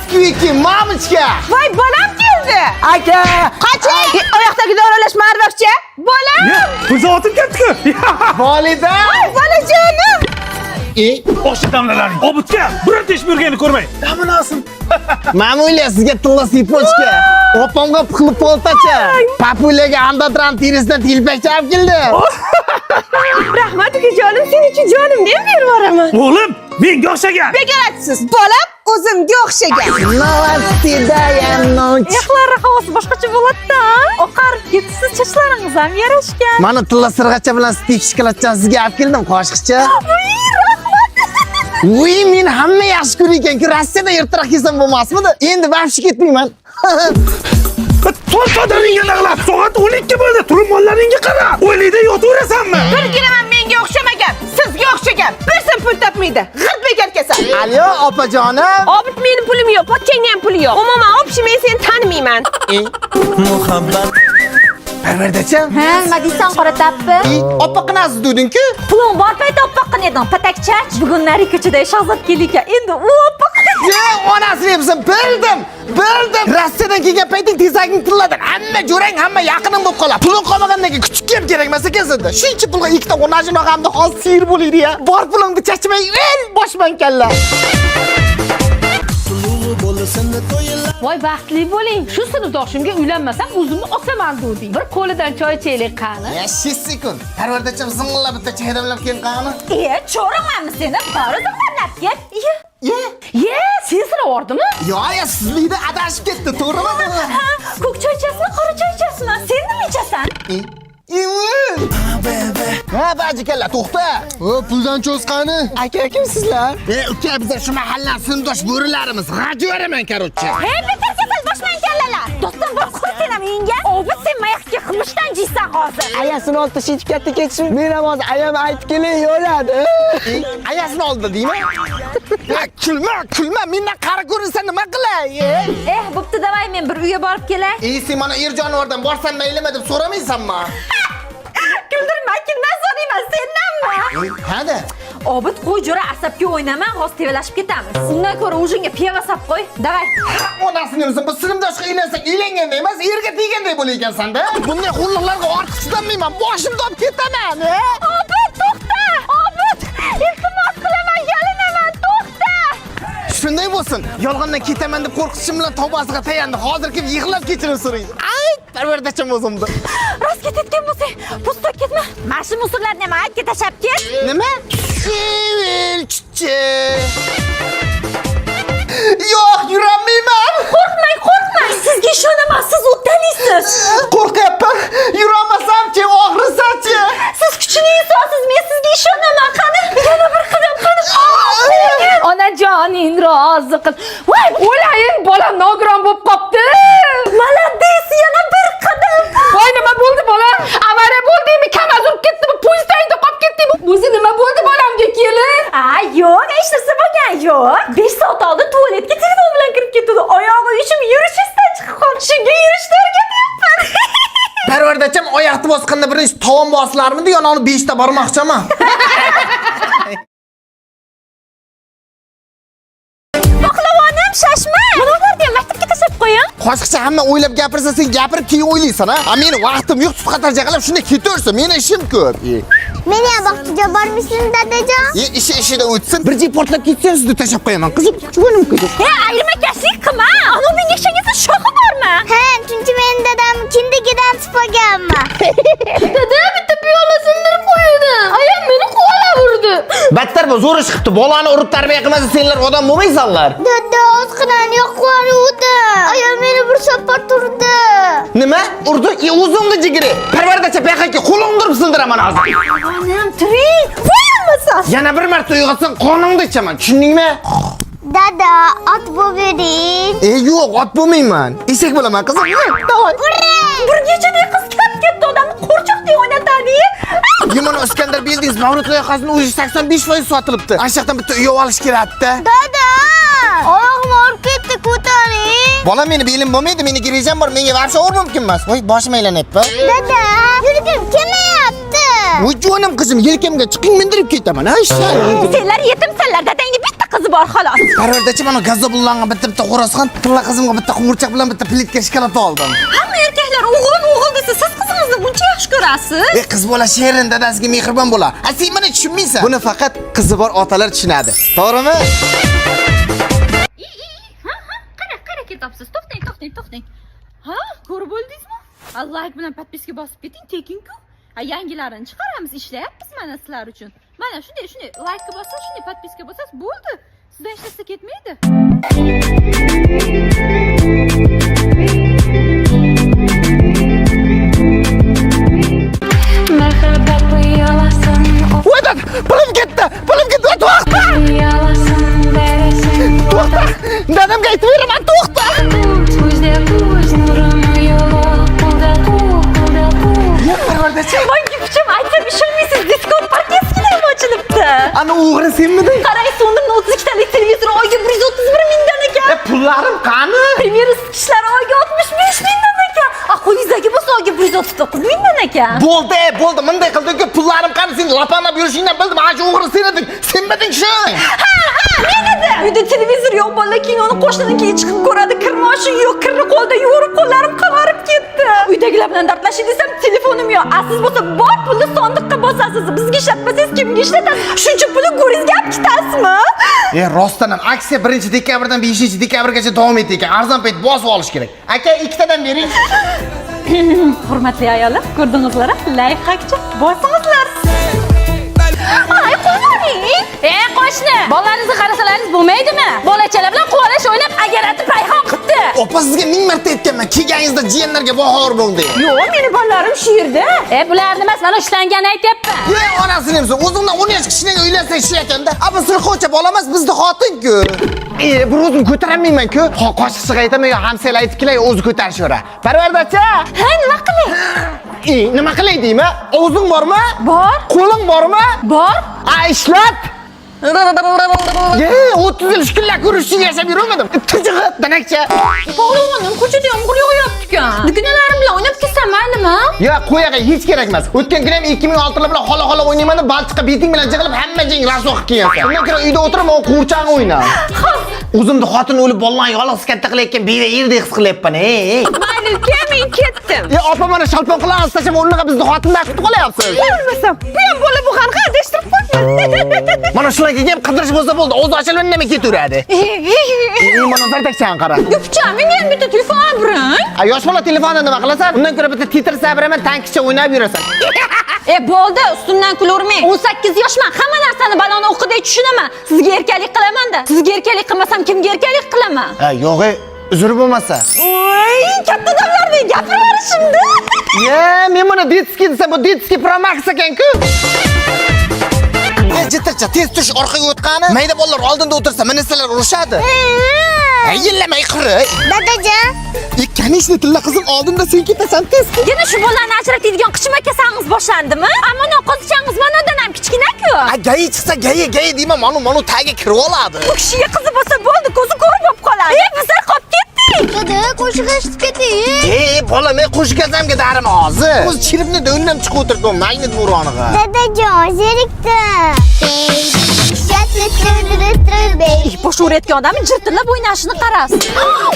Москвики, мамочка! Voy, bolam keldi. Aka! Qoching! Oyoqdagi oralashma arvohcha. Bolam! Pul otim ketdi-ku. Volida! Voy, bolajonim! E, Osh damlalaring. Obidga birorta ish buyurganini ko'rmay. Damini olsin. Mamuля, sizga tilla цепочка. Opamga pixli poltacha. Papulaga andatran terisidan telpakcha olib keldim. Rahmat ukajonim, sen uchun jonimni ham berib yuboraman. O'g'lim, menga o'xshagan. Bekor aytibsiz. Bolam o'zimga o'xshagan. Новостидая ночь. Yoqlari havosi boshqacha bo'ladi-da. Oqarib ketibsiz, sochlaringiz ham yarashgan. Mana tilla sirg'acha bilan stik shokoladchani sizga olib keldim, qoshiqcha. Voy, rahmat. Uy, meni hamma yaxshi ko'rar ekan-ku, Rossiyada ertaroq kelsam bo'lmasmidi? Endi вообще ketmayman. To'rt sodaringga lag'lab, soat 12 bo'ldi. Turib mollaringga qara. O'ylayda yotaverasanmi? Birgina menga o'xshamagan, sizga o'xshagan. Bir so'm pul topmaydi. G'irt bekor kasal. Alo, opajonim. Obid, meni pulim yo'q, pochchangni ham puli yo'q. Umuman, общий men seni tanimayman. Parvardacham. Ha, nima deysan qora tappi? Oppoqqinasiz deding-ku. Puling bor payt oppoqqin eding, patakchach. Bugun nari ko'chada Shahzod keldi ekan. Endi u oppoq. Ye, onasini yebsin, bildim. Bildim. Rossiyadan kelgan payting tezaging tilladan. Hamma jo'rang, hamma yaqinim bo'lib qoladi. Puling qolmagandan keyin kuchukka ham kerak emas ekan senda. Shuncha pulga ikkita onajin og'amni hozir siyir bo'laydi ya. Bor pulingni chachmay, el boshman kalla. Voy, baxtli bo'ling. Shu sinfdoshimga uylanmasam o'zimni osaman degding. Bir qo'lidan choy ichaylik qani. Ya, 6 sekund. Parvardacham zing'illab bitta choy damlab keyin qani. E, cho'rimanmi seni? Bor o'zim damlab kel. Ye. Ye. Ye, sen sinavordimi? Yo, ya sizlikda adashib ketdi, to'g'rimi? Ha, ko'k choy ichasizmi, qora choy ichasizmi? Sen nima ichasan? Ha, baji kalla, to'xta. O puldan cho'zqani. Aka, kimsizlar? E, uka, bizlar shu mahalla sinfdosh bo'rilarimiz. G'aj yuberaman, короче. Hey, betar kasal boshman kallalar. Do'stim bor, qur sen ham uyingga. Obid, sen mayoqga qilmishdan jiysan hozir. Ayasini oldi shitib katta ketishim. Men ham hozir ayam aytib kelay yo'ladi. Ayasini oldi deymi? Ya, kulma, kulma, mendan qari ko'rinsa nima qilay? Eh, bo'pti, давай men bir uyga borib kelay. E, sen mana er jonivordan borsam maylimi deb so'ramaysanmi? Kuldirma, kimdan so'rayman, sendanmi? Hadi. Obid, qo'y jo'ra, asabga o'ynama, hozir tevalashib ketamiz. Undan ko'ra ujinga piyova sap qo'y. Давай. Onasini ursin, bu sinfdoshga uylansang uylanganday emas, erga teganday bo'lar ekansan-da. Bunday xulliqlarga ortiq chidolmayman, boshimni olib ketaman. E? Obid, to'xta! Obid, iltimos qilaman, yalinaman, to'xta! Shunday bo'lsin, yolg'ondan ketaman deb qo'rqitishim bilan tavbasiga tayandi. Hozir kelib yig'lab kechirim so'raydi. Ay, parvardacham o'zimni. Rost ketayotgan bo'lsang, пустой ketma. Mana shu musorlarni ham aytga tashlab ket. Nima? Sevilchi. Yo'q, yurolmayman. Qo'rqmang, qo'rqmang. Sizga ishonaman, siz uddalaysiz. Qo'rqyapman. Yurolmasamchi, og'risachi. Siz kuchli insonsiz, men sizga ishonaman. Qani, yana bir qadam, qani. Ofarin. Onajoning rozi qil. Voy, o'layin, bolam nogiron bo'lib qopti. Молодец, yana bir qadam. Voy, nima bo'ldi bolam? Avariya bo'ldimi? Kamaz urib ketdimi? Poyezd tagida qolib ketdimi? O'zi nima bo'ldi bolamga kelin? A, yo'q, hech narsa bo'lgan yo'q. 5 soat oldin tualetga telefon bilan kirib ketdi. Oyog'i uyushib yurish esdan chiqib qoldi. Shunga yurishni o'rgatyapman. Parvardacham oyoqni bosganda birinchi tovon bosilarmidi, yo noni 5 ta barmoqchami? Pahlavonим, shashma. Bularni ham maktabga tashlab qo'ying. Qoshiqcha hamma o'ylab gapirsa, sen gapirib keyin o'ylaysan, ha? A meni vaqtim yo'q, tut qatarcha qilib shunday ketaversin. Meni ishim ko'p. E, Meni ham bog'chaga bormaysizmi, dadajon? e, ishi ishida o'tsin. Bir jip portlab ketsa sizni tashlab qo'yaman. Qizim, jonim qizim. E, ayirmakashlik qilma. Ana menga o'xshagan shoxi bormi? Ha, chunki meni dadam kindigidan tupaganman. Dada, bitta piyola sindirib qo'ydi. Ayam meni quvalab urdi. Battar bu zo'r ish qilibdi. Bolani urib tarbiya qilmasa senlar odam bo'lmaysanlar. Dada ozginani yoqvoruvdi. Ayam meni bir safar turdi. Nima? Urdi? E, o'zimni jigiri. Parvardacha payqaki qo'lingni urib sindiraman hozir. Onam, turing. Voy olmasa. Yana bir marta uyg'otsang qoningni ichaman. Tushundingmi? Dada, ot bo'lib bering. E, yo'q, ot bo'lmayman. Eshak bo'laman, qizim. Давай. Bir kechada qiz katta odamni qo'rchoqdek o'ynatadi. Yomon Iskandar Buildings Mavlud loyihasining уже 85% sotilibdi. Ana shu yoqdan bitta uy olish kerakda. Dada, oyog'im og'rib ketdi, ko'taring. Bola meni belim bo'lmaydi, meni girejam bor, menga вообще og'ir mumkin emas. Voy, boshim aylanyapti. Dada, yurgim kelmayapti. Voy, jonim qizim, yelkamga chiqing mindirib ketaman, ha, ishlar. Senlar yetimsanlar, dadangni bitta qizi bor xolos. Parvardachi, mana gazobullarga bitta bitta xo'rozxon, tilla qizimga bitta quvurchoq bilan bitta plitka shokolad oldim. Hamma erkaklar o'g'lim o'g'il desa, siz qizingizni buncha yaxshi ko'rasiz. E, qiz bola shirin, dadasiga mehribon bo'la. A sen buni tushunmaysan. Buni faqat qizi bor otalar tushunadi. To'g'rimi? Ha, ha, qara, qara ketapsiz. To'xtang, to'xtang, to'xtang. Ha, ko'rib bo'ldingizmi? Ha, like bilan подписка bosib keting, tekin-ku. Ha, yangilarini chiqaramiz, ishlayapmiz mana sizlar uchun. Mana shunday, shunday like bosasiz, shunday подписка bosasiz, bo'ldi. Sizdan hech narsa ketmaydi. Muhabbat piyolasin, Voy dad, pulim ketdi. Pulim ketdi. To'xta! piyolasin, berasin. To'xta! Dadamga aytib beraman, to'xta! Ko'zda ko'z nurini yo'li, qo'lda qo'l, qo'lda qo'l. Ya parvardachi. Voy, kuchim, aytsam ishonmaysiz, Discord parkeski ham ochilibdi. Ana o'g'ri senmiding? Qarang, so'ndim 32 talik televizor oyga 131 mingdan ekan. E, pullarim qani? Premier isitgichlar oyga 65 mingdan ekan. A, qo'lingizdagi bo'lsa oyga 139 mingdan ekan. Bo'ldi, e, bo'ldi. Bunday qilding-ku, pullarim qani? Sen lapanlab yurishingdan bildim. Ana shu o'g'ri sen eding. Senmiding shu? Ha, ha, men edim. Uyda televizor yo'q, bolalar kinoni qo'shninikiga chiqib ko'radi. Kir moshin yo'q, kirni qo'lda yuvib qo'llarim qavarib ketdi. Uydagilar bilan dardlashay desam telefonim yo'q. A siz bo'lsa bor pulni sondiqqa bosasiz. Bizga ishlatmasangiz kimga ishlatasiz? Shuncha pulni go'ringizga olib ketasizmi? E, rostdan ham aksiya 1 dekabrdan 5 dekabrgacha davom etar ekan. Arzon payt bosib olish kerak. Aka, ikkitadan bering. Hurmatli ayollar, ko'rdingizlar, like hakcha bosingizlar. Ay, qo'ymaring. E, qo'shni, bolalaringizni qarasalaringiz bo'lmaydimi? Bolachalar bilan quvalash o'ynab agaratni payhon qilibdi. Opa, sizga ming marta aytganman, kelganingizda jiyanlarga bahor bo'l deb. Yo'q, meni bolalarim shu yerda. E, bularni emas, mana ishlanganni aytyapman. Ye, onasini emsin. O'zingdan 10 yosh kichkinaga uylansang shu ekanda. A, bu sulxo'cha bola emas, bizni xotin-ku. E, bir o'zim ko'tarolmayman-ku. Qoshiqchiga aytaman, yo hamsoyalar aytib kelay, o'zi ko'tarishaveradi. Parvardacha! Ha, nima qilay? E, nima qilay deyman? Og'zing bormi? Bor. Qo'ling bormi? Bor. A, ishlat! Ye, 30 yil shukurlar ko'rishib yashab yurmadim. Tujig'i, danakcha. Polvonim ko'chada yomg'ir yog'yapti ekan. Dugonalarim bilan o'ynab ketsam maylimi? Ya, qo'yaga hech kerak emas. O'tgan kuni ham 2006 bilan xola-xola o'ynayman deb balchiqqa beting bilan jig'ilib hamma jing rasvo qilib kelgansan. Undan ko'ra uyda o'tirib, o qo'rchani o'yna. O'zimni xotin o'lib bolalarni yolg'iz katta qilayotgan beva erdek his qilyapman, ey. Mayli uka, men ketdim. Ya, opa, mana shalpon qilamiz, tashlab o'rniga bizni xotinlar kutib qolyapsiz. Bo'lmasam, bu ham bola bo'lgan, ha, adashtirib qo'yibman. Mana shularga ham qidirish bo'lsa bo'ldi, o'zi ochilib indamay ketaveradi. E, mana zardakchani qara. Yupcha, menga ham bitta telefon olib bering. A, yosh bola telefonda nima qilasan? Undan ko'ra bitta Tetris beraman, tankicha o'ynab yurasan. E, bo'ldi, ustimdan kulavermang. 18 yoshman, hamma narsani baloni o'qidek tushunaman. Sizga erkalik qilaman-da. Sizga erkalik qilmasam kimga erkalik qilaman? Ha, yo'q, e, uzr bo'lmasa. Voy, katta odamlardek gapiraverishimda. Ye, men buni детский desam, bu детский Pro Max ekan-ku. E, jitircha, tez tush orqaga o'tqani. Mayda bolalar oldinda o'tirsa, ministrlar urushadi. E, yillamay qiri. Dadajon. E, конечно, tilla qizim, oldinda sen ketasan, tez. Yana shu bolalarni ajratadigan qichima kasangiz boshlandimi? Ammo qozichangiz manadan ham kichkina-ku. A, gayi chiqsa, gayi, gayi deyman, manu, manu tagiga kirib oladi. Bu kishiga qizi bo'lsa bo'ldi, ko'zi ko'r bo'lib qoladi. E, bizlar qolib ketdik. Dada, qo'shiq eshitib ketay. E, bola, men qo'shiq kazamga darim hozir. O'zi chiribni do'ndan chiqib o'tirdi, magnit bo'roniga. Dadajon, zerikdim. Bosh urayotgan odamni jirtillab o'ynashini qarasiz.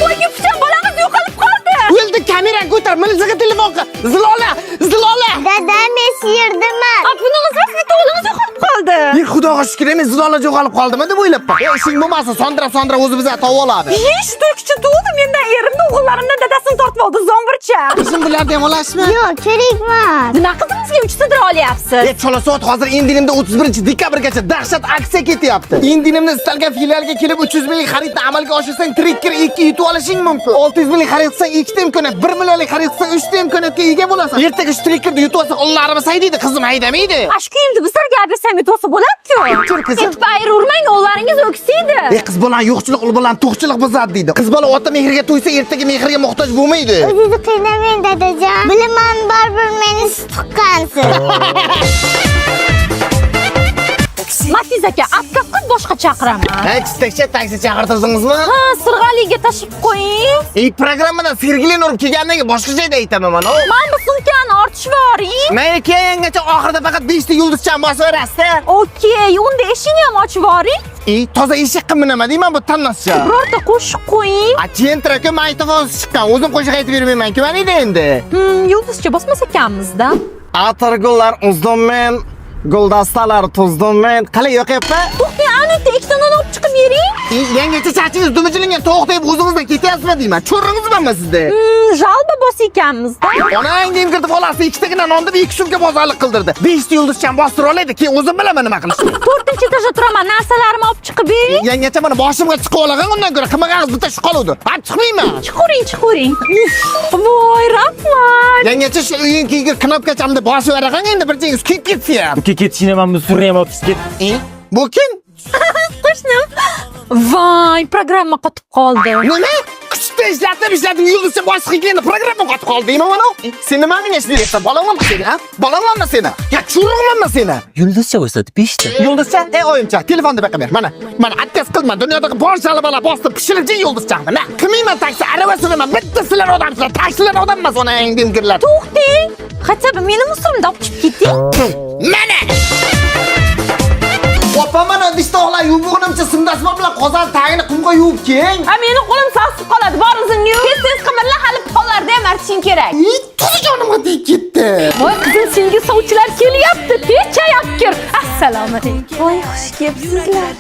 Voy, yupcha, bolamiz yo'qolib qoldi. O'ldi, kamerani ko'tar, militsiyaga telefon qil. Zilola, Zilola. Dada, men siyirdiman. A, buningiz emas, bitta o'g'lingiz yo'qolib qoldi. E, xudoga shukr, men Zilola yo'qolib qoldimi deb o'ylabman. E, ishing bo'lmasin, sondira-sondira o'zi bizga topib oladi. Hech to'kchi tug'di, mendan erimni, o'g'illarimdan dadasini tortib oldi, zomburcha. Qizim, bularni ham olasizmi? Yo'q, kerak emas. Nima qizingizga 3 sidra olyapsiz? E, chola soat hozir endirimda 31 dekabrgacha dahshat aksiya ketyapti. Endirimda istalgan filialga kelib 300 minglik xaridni amalga oshirsang, Tracker 2 yutib olishing mumkin. 600 minglik xarid qilsang 2 ta imkoniyat, 1 millionlik xarid qilsang 3 ta imkoniyatga ega bo'lasan. Ertaga shu Trackerni yutib olsang, ularimiz haydaydi, qizim haydamaydi. Ash kiyimni bizlarga olib bersam yutib bo'ladi-ku. Tur qizim. Etib ayiravermang, o'g'llaringiz o'ksiydi. E, qiz bolani yo'qchilik, ul bolani to'qchilik buzadi deydi. Qiz bola ota mehriga to'ysa, ertaga mehrga muhtoj bo'lmaydi. O'zingizni qiynamang, dadajon. Bilaman, baribir meni siz tuqqansiz. Matiz aka, отказ qilib boshqa chaqiraman. Ha, kistakcha taksi chaqirtirdingizmi? Ha, sirg'aliga tashib qo'ying. E, programmadan sergilin urib kelgandan keyin boshqa joyda aytaman mana. Mana bu Ссылка ni ortishib yuboring. Mayli, keyin yangacha oxirida faqat 5 ta yulduzchani bosib yuborasiz. Okey, unda eshikni ham ochib yuboring. E, toza eshik qilib nima deyman bu tannoscha. Birorta qo'shiq qo'ying. A chentra-ku magnitofon chiqqan. O'zim qo'shiq aytib bermayman-ku, mana endi. Yulduzcha bosmas ekanmiz-da. Atir gullar uzdim men, guldastalar tuzdim men. Qalay yoqyapti? To'xtang, ana yerda ikkita non olib chiqib bering. E, yangacha chachingiz dumijilingan tovuq deb o'zingizdan ketyapsizmi deyman. Cho'rringiz bormi sizda? Жалоба bos ekanmiz-da. Onang deyim kirdi bolasi ikkitagina non deb 2 sumga bozorlik qildirdi. 5 ta yulduzchani bostirib olaydi, keyin o'zim bilaman nima qilishni. 4-etajda turaman, narsalarimni olib chiqib bering. Yangacha mana boshimga chiqib olgan, undan ko'ra qilmagangiz bitta shu qoluvdi. Ha, chiqmayman. Chiqavering, chiqavering. Voy, rahmat. Yangacha shu uying kiygi knopkachamni bosib yuboragan, endi bir jingiz kuyib ketsa ham. Uka ketishini man bu surni ham olib chiqib ket. E, bu kim? Qo'shnim. Voy, programma qotib qoldi. Nima? Kuchda ishlatib, ishlatib yulduzcha bosib endi programma qotib qoldi deyman mana. Sen nima menga ishlayapsan? Bolammi seni, ha? Bolammi seni? Ya churug'manmi seni? Yulduzcha o'sadi 5 ta. Yulduzcha, ey oyimcha, telefonni baqa ber. Mana, mana отказ qilma. Dunyodagi bor jalabalar bosib pishirib yulduzchani. Na, qilmayman taksi, arava suraman. Bitta sizlar odamsizlar, taksilar odam emas, onang demgirlar. To'xtang. Хотя бы meni мусор imni olib chiqib keting. Mana! Opa mana dishtoqlar yuvig'inimcha simdasma bilan qozon tagini qumga yuvib keng. Ha, meni qo'lim sasib qoladi. Bor o'zing yuv. Tez tez qimirla, hali pollarda ham artishing kerak. Ey, tuzi jonimga tegib ketdi. Voy qizim, senga sovchilar kelyapti. Tez chay olib kir. Assalomu alaykum. Voy, xush kelibsizlar.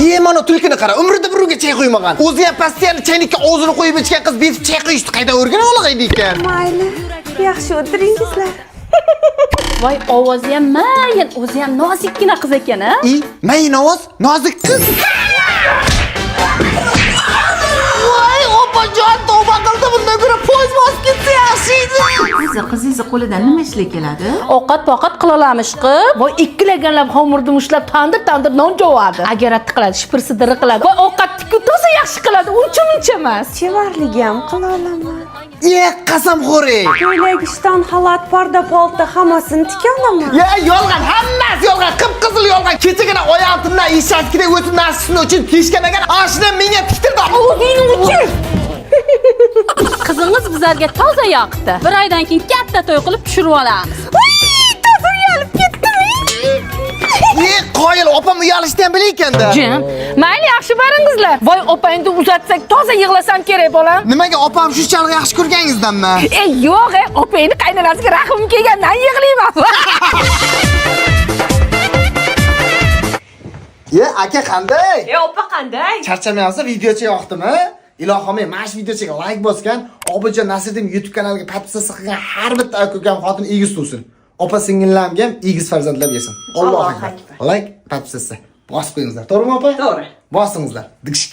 Ye, mana tulkini qara, umrida bir unga chay quymagan. O'zi ham постоянно chaynikka og'zini qo'yib ichgan qiz betib chay quyishni qaydan o'rganib olgan ekan? Mayli, yaxshi o'tiringizlar. Voy, ovozi ham mayin, o'zi ham nozikkina qiz ekan, a? I, mayin ovoz, nozik qiz. Voy, opajon, tavba qildi, bundan ko'ra poyezd bosib ketsa yaxshi edi. Qizi, qizingizni qo'lidan nima ishlar keladi? Ovqat poqat qila olamish qip. Voy, ikkilaganlab xamirni mushlab tandir tandir non jovadi. Agaratni qiladi, shipir sidiri qiladi. Voy, ovqatni toza yaxshi qiladi, uncha muncha emas. Chevarligi ham qila olaman. Ye, qasamxo'ri. Ko'ylak, ishton, xalat, parda, polta hammasini tika olaman. Ya, yolg'on, hammasi yolg'on, qip-qizil yolg'on. Kechagina oyog'imdan eshakda o'tib narsasini uchun teshgan ashna menga tiktirdi. O'zing uchun. Qizingiz bizlarga toza yoqdi. Bir oydan keyin katta to'y qilib tushirib olamiz. Toza uyalib ketdim. Ye, qoyil, opam uyalishni ham bilar ekanda. Jim. Mayli, yaxshi boringizlar. Voy, opangni uzatsak toza yig'lasam kerak, bolam. Nimaga opam shunchalik yaxshi ko'rganingizdanmi? E, yo'q, e, opangni qaynonasiga rahmim kelgandan yig'layman. Ye, aka qanday? E, opa qanday? Charchamayapsiz, videocha yoqdimi? Ilohim, mana shu videochaga like bosgan, Obidjon Nasriddin YouTube kanaliga подписаться qilgan har bitta aka ukam xotin egiz tug'sin. Opa singillarga ham egiz farzandlar bersin. Allohu akbar. Like, подписаться. Bosib qo'yingizlar. To'g'rimi opa? To'g'ri. Bosingizlar. Dikshik.